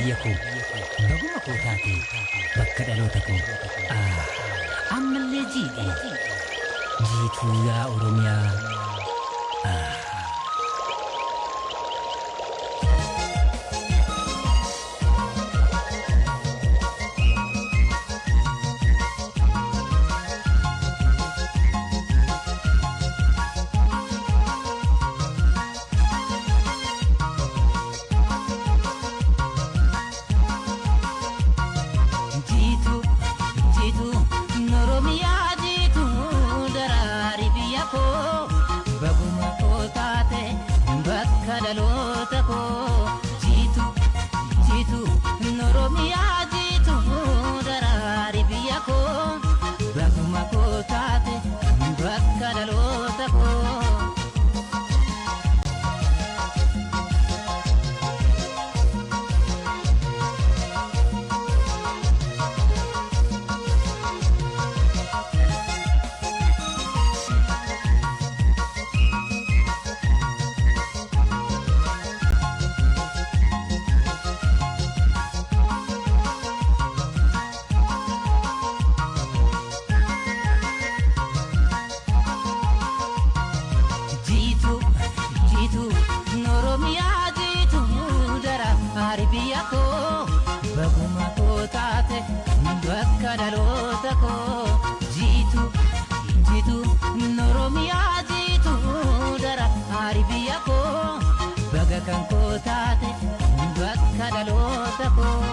Biyya koo, baguma koo taate, bakka dhaloota koo. Ammallee jiidhe jiituu yaa Oromiyaa. Jiitu jiitu Oromiyaa, jiitu daraari biyya koo, baguma koo taate, bakka dhaloota koo. Jiitu jiitu Oromiyaa, jiitu daraari biyya koo, baguma koo taate, bakka dhaloota koo. Jiitu jiitu Oromiyaa, jiitu daraari biyya koo, baguma koo taate, bakka dhaloota koo. Jiitu jiitu Oromiyaa, jiitu daraari biyya koo, baga kan koo taate, bakka dhaloota koo.